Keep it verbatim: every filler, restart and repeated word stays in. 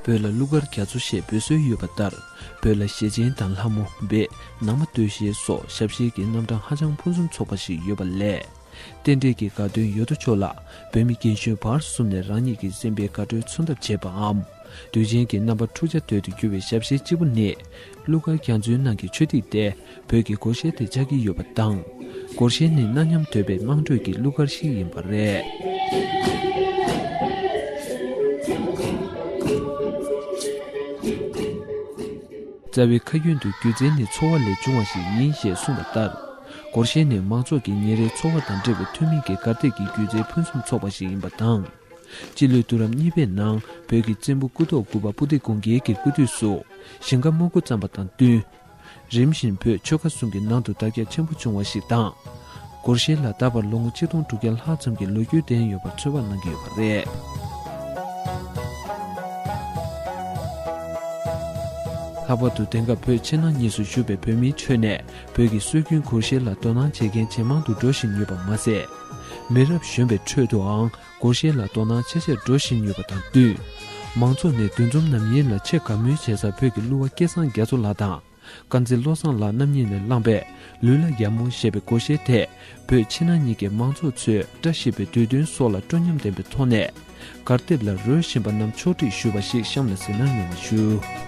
བོད་ལ་གླུ་གར་རྒྱ་མཚོ་ཞེས་འབོད་སྲོལ་ཡོད་པ་ལྟར། བོད་ལ་ཞེ་ཆེན་དང་ལྷ་མོ་སྦས། ནང་མ་སྟོད་གཞས་སོགས་ཞབས་གཞས་ཀྱི་རྣམ་གྲངས་ཧ་ཅང་ཕུན་སུམ་ཚོགས་པ་ཞིག་ཡོད་པ་ལས། རྟེན་འབྲེལ་གྱི་དགའ་སྟོན་ཡོད་དོ་ཅོག་ལ། བོད་མི་རྒན་གཞོན་བར་གསུམ་ནས་རང་ཉིད་ཀྱི་སེམས་པའི་དགའ་སྤྲོའི་མཚོན་ཐབས་བྱེད་པའམ། དུས་ཆེན་གྱི་རྣམ་པ་འཁྲུག་ཆ་དོད་དུ་གྱུར་བའི་ཞབས་གཞས་གཅིག་པུ་ནི། གླུ་གར་རྒྱ་མཚོའི་ནང་གི་ཆུ་ཐིགས་ཏེ། བོད་ཀྱི་སྒོར་གཞས་དེ་ཆགས་ཀྱི་ཡོད་པ་དང་། སྒོར་གཞས་ནི་གནའ་ཉམས་དོད་པའི་དམངས་ཁྲོད་ཀྱི་གླུ་གར་ཞིག་ཡིན་པ་རེད། རྩ་བའི་ཁ་རྒྱུན་དུ་སྒྱུ་རྩལ་ནི་འཚོ་བ་ལས་བྱུང་བ་ཞིག་ཡིན་ཞེས་གསུངས་པ་ལྟར། སྒོར་གཞས་ནི་མང་ཚོགས་ཀྱི་ཉིན་རེའི་འཚོ་བ་དང་འབྲེལ་བའི་ཐུན་མིན་གྱི་གར་སྟེགས་ཀྱི་སྒྱུ་རྩལ་ཕུན་སུམ་ཚོགས་པ་ཞིག་ཡིན་པ་དང་། སྤྱི་ལོའི་དུས་རབས་གཉིས་པའི་ནང་བོད་ཀྱི་བཙན་པོ་སྐུ་ཐོག་དགུ་པ་སྤུ་ལྡེ་དགོངས་རྒྱལ་གྱི་སྐུ་དུས་སུ་ཞིང་ཁ་རྨོ་སྐུ་བརྩམས་པ་དང་བསྟུན། རིམ་བཞིན་བོད་ཆོལ་ཁ་གསུམ་གྱི་ནང་དུ་དར་ཁྱབ་ཆེན་པོ་བྱུང་བ་ཞིག་དང་། སྒོར་གཞས་ལ་ད་བར་ལོ་ངོ་ཆིག་སྟོང་དྲུག་བརྒྱ་ལྷག་ཙམ་གྱི་ལོ་རྒྱུས་ལྡན་ཡོད་པར་ཚོད་དཔག་གནང་གི་ཡོད་པ་རེད། ལྷག་པར་དུ་དེང་སྐབས་བོད་ཕྱི་ནང་གཉིས་སུ་བཞུགས་པའི་བོད་མིའི་ཁྲོད་ནས་བོད་ཀྱི་སྲོལ་རྒྱུན་སྒོར་གཞས་ལ་དོ་སྣང་བྱེད་མཁན་ཇེ་མང་དུ་འགྲོ་བཞིན་ཡོད་པ་མ་ཟད། མི་རབས་གཞོན་པའི་ཁྲོད་དུའང་སྒོར་གཞས་ལ་དོ་སྣང་ཆེ་ཆེར་འགྲོ་བཞིན་ཡོད་པ་དང་བསྟུན། མང་ཚོགས་ནས་འདུ་འཛོམས་རྣམ་གཉིས་ལ་ཆེས་དགའ་མོས་བྱེད་ས་བོད་ཀྱི་གླུ་བ་སྐལ་བཟང་རྒྱ་མཚོ་ལགས་དང་། དཀར་མཛེས་བློ་བཟང་ལགས་རྣམ་གཉིས་ནས་བླངས་པའི་ལུས་ལ་ཡ་མོ་ཞེས་པའི་སྒོར་གཞས་དེ། བོད་ཕྱི་ནང་གཉིས་ཀྱི་མང་ཚོགས་ཚོས་བཀྲ་ཤིས་པའི་དུས་སྟོན་སོགས་ལ་སྤྲོ་ཉམས་ལྡན་པའི་ཐོག་ནས། གར་སྟེགས་ལ་རོལ་བཞིན་པ་རྣམས་ཕྱོགས་སྒྲིག་ཞུས་པ་ཞིག་གཤམ་ལ་གཟིགས་གནང་ཡོང་བ་ཞུ།